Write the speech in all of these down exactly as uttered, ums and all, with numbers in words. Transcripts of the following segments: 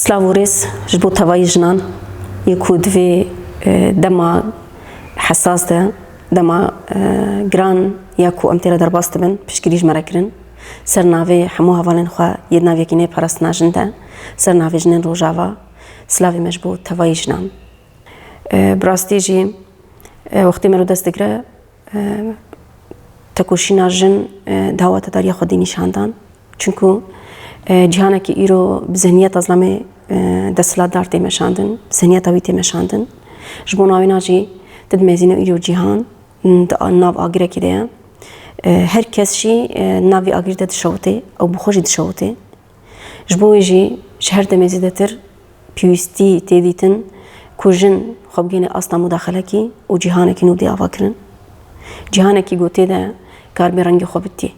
Silav û rêz ji bo tevayî jinan yê ku di vê, e, dema hesas de, dema, e, giran ya ku em tê re derbas dibin, piştgirî ji me re kirin. Ser navê hemû hevalên xwe yê di nav Yekîneyê Parastina Jin de, ser navê Jinên Rojava, silavê me ji bo tevayî jinan. E, bi rastî jî, e, wextê mero dest digire, e, tekoşîna jin, e, di hawatedariya xwedî nîşan dan. Çunku, e, cîhanekî îro bi zihniyeta zilamê, e, desthilatdar tê meşandin, zihniyeta wî tê meşandin. Ji bo navêna jî tu dimezîne îro cîhan, m, di a-, nav agirekî de ye. E, her kes jî, e, nav vî agirî de dişewitê, ew bi xwe jî dişewitê. Ji bo wê jî ji her demê zêdetir pêwîstî tê dîtin ku jin xwe bigihîne asta mudaxelekî û cîhanekî nû dê ava kirin. Cîhanekî ku tê de karibê rengê xwe bidî.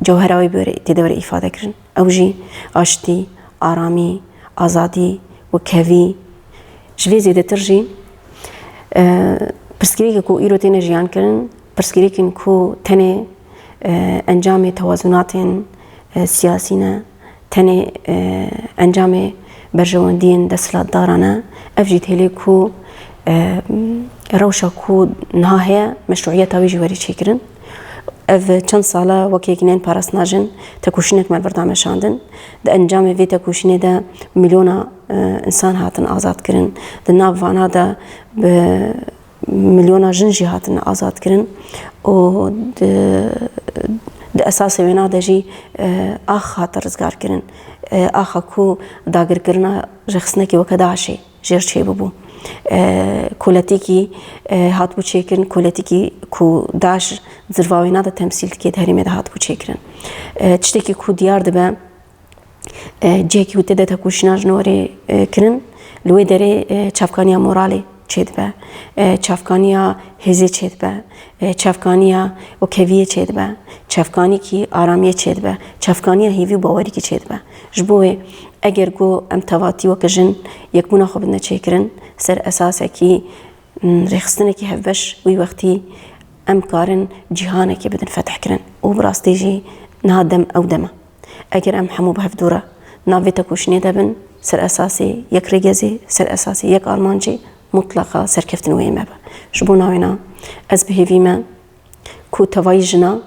Cewhera wê bi were, tê de were îfade kirin. Ew jî aştî, aramî, azadî û kevî. Ji vê zêdetir jî, e, pirsgirêkê ku îro têne jiyan kirin, pirsgirêkên ku tenê, e, encamê tewazunatên, e, siyasî ne, tenê, e, encamê berjewendiyên desthilatdaran e. Ev jî dihêle ku, e, rewşa ku niha heye, meşruiyeta wê jî werî çêkirin. Ev çend sal e wek Yekîneyên Parastina Jin tekoşînek me li vir da meşandin. Di encamê vê tekoşînê de milyona, e, însan hatin azad kirin. Di nav vana de bi milyona jin jî hatin azad kirin û di, di esasê wêna de jî, e, ax hate rizgar kirin. E, axa ku dagirkirina rêxistinekî weke DAIŞê jê re çêbibû. E, koletîkî, e, hatibû çêkirin, koletîkî ku DAIŞ di zirva wêna de temsîl dike di herêmê de hatibû çêkirin. E, tiştekî ku diyar dibe, e, cihekî ku tê de tekoşîna jin were, e, kirin, li wê derê, e, çavkaniya moralê çêdibe, e, çavkaniya hêzê çêdibe, e, çavkaniya wekeviyê çêdibe, çavkanîkî aramiyê çêdibe, çavkaniya hêvî û bawerîkî çêdibe. Ji bo wê eger ku em tevatî weke jin yekbûna xwe bidine çêkirin, ser esasekî, m, rêxistinekî hevbeş, wî wextî em karin cîhanekê bidin fetihkirin. Û bi rastî jî niha dem ew dem e. Eger em hemû bi hev dû re nav vê tekoşînê de bin, ser esasê yek rêgezê, ser esasê yek armancê, mutleqa serkeftin wê yê me be. Ji bo navêna ez bi hêvî me ku tevayî jina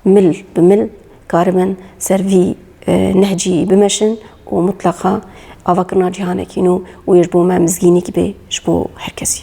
mil bi mil karibin ser vî, e, nehcî bimeşin û mutleqa avakirina cîhanekî nû û yê ji bo me mizgînîk bê ji bo her kesî.